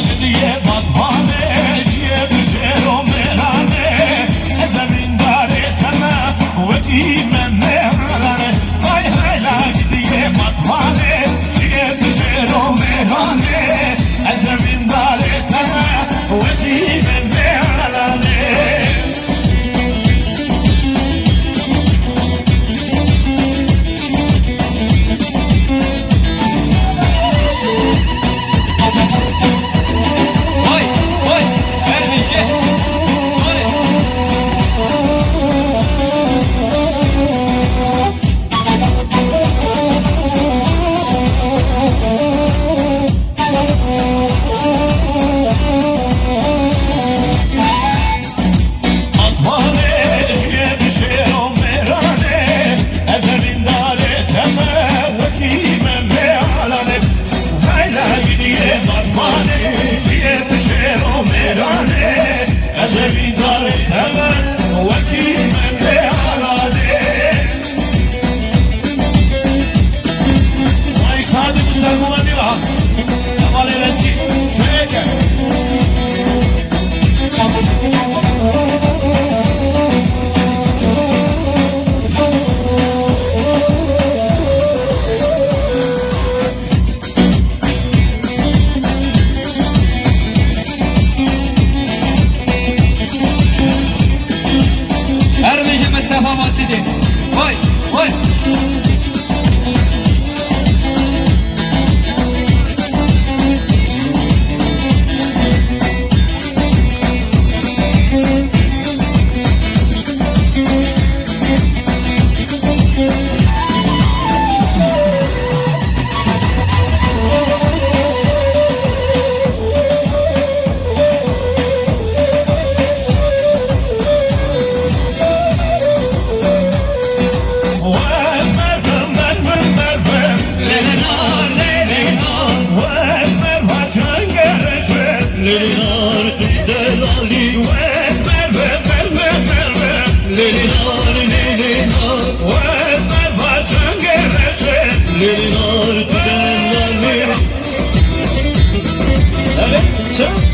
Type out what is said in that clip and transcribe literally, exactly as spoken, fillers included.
Gidiye Batmanê, çiyê bi şêr û mêranê, ez evîndarê te me, wekî me mêranê. Hay hay la gidiye Batmanê, çiyê bi şêr û mêranê, ez evîndarê te me, wekî me mêranê. Batmanê jiyê bi şêr û mêranê, ez evîndarê te me, wekî me mêranê. Nayla gidiyê Batmanê jiyê bi şêr û mêranê, ez evîndarê te me, wekî me mêranê. Vay Sadık Sergulanî va. Hevalê Resî. Şeye gel. Her bêje Mistefa Masîdê. Vay, vay. Evet, sen